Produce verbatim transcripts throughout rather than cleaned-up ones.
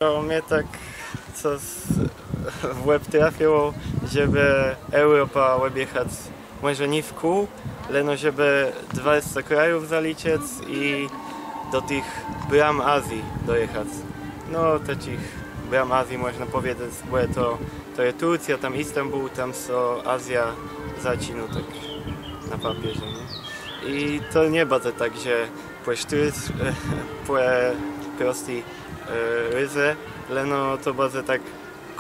To mie tak cos w łeb trafiło, żebë Eùropã òbjachac, mòże nié wkół, leno żebë dwadzesce krajów zaliczëc i do tëch bram Azji dojachac. No, tëch bram Azji mòżna pòwiedzec, bò to, to je Turcjô, tam Istambùl, tam sã Azjô zaczinô tak na papierze, nié? I to nie bãdze tak, że pò sztërdzescë, pò prosti drodze, leno to bãdze tak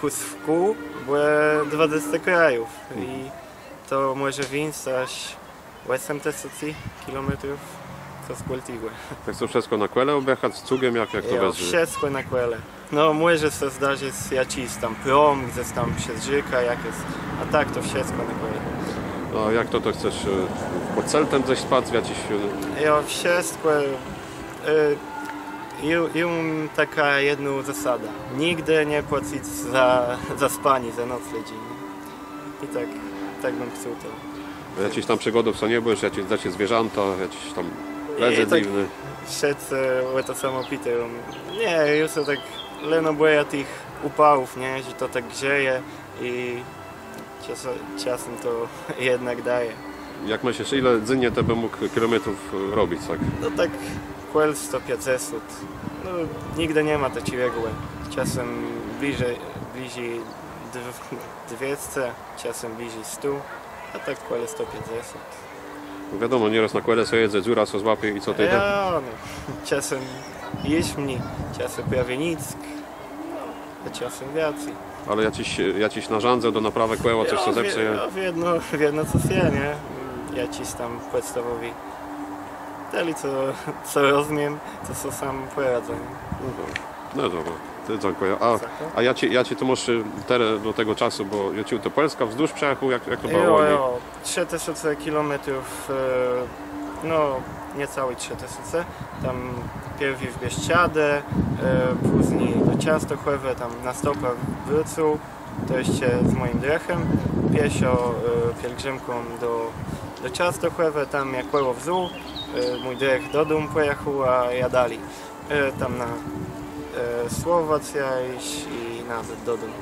kùs wkół, bò dwadzesce krajów i to mòże wińc jaż òsem tësący kilométrów, cos kòl tegò. Tak to wszëtkò na kòle òbjachac, cugiem, jak, jak to wëzdrzi? Wszëtkò na kòle. No, mòże sã zdarzëc jaczis tam prom, gdzes tam przez rzékã jakôs, a tak to wszëtkò na kòle. No, jak to, to chcesz pòd celtã gdzes spac, w jaczis... Jo, wszëtkò. Jô móm taką jedną zasadã. Nigdë nie płacëc za, za spanié, za noclegi. I tak, tak bëm chcôł to. Jaczis tam przigòdów sã nie bòjisz, jaczis dzëczé zwierzãta, jaczis tam lëdze dzywny? Wszëtcë ò to samò pitają. Nié, jô sã tak leno bòjã tëch ùpałów, nié? Że to tak grzeje i czasã to jednak daje. Jak mëslisz, ile dzénnie të bë mógł kilométrów robic, tak? No tak kòl sto piãcdzesąt. No, nigdë ni ma taczégò. Czasã blëżi, blëżi dwiesce, czasã blëżi stu, a tak kòl sto piãcdzesąt. No wiadomò, nierôz na kòle sã jedze, dzurã sã złapie i co tedë? Jo, no, czasã jesz mni, czasã prawie nick, a czasã wiãcy. Ale jaczis, jaczis narzãdze do naprawë kòła, cos, co zepsëje? Jo, wiedno, wiedno cos je, nié? Jaczis tam pòdstawòwi. Tëli, co, co rozmiém, to sã sóm pòradzã, nié? No dobra. No dobra, to dzãkùjã. A, a jaczi, jaczi të môsz terô do tegò czasu, bò jô czuł, të Pòlskã wzdłuż przejachôł, jak, jak to bëło? Jo, jo, trzë tësące kilométrów, no, niecałé trzë tësące. Tam pierwi w Bieszczadë, pózni do Czãstochòwë, tam na stopã wrócył, to jesz z mòjim drëchã. Pieszo pielgrzimką do, do Czãstochòwë, tam jô kòło wzął, mój drëch do dóm pòjachôł, a jô dali. Tam na Słowacjã i nazôd do dóm.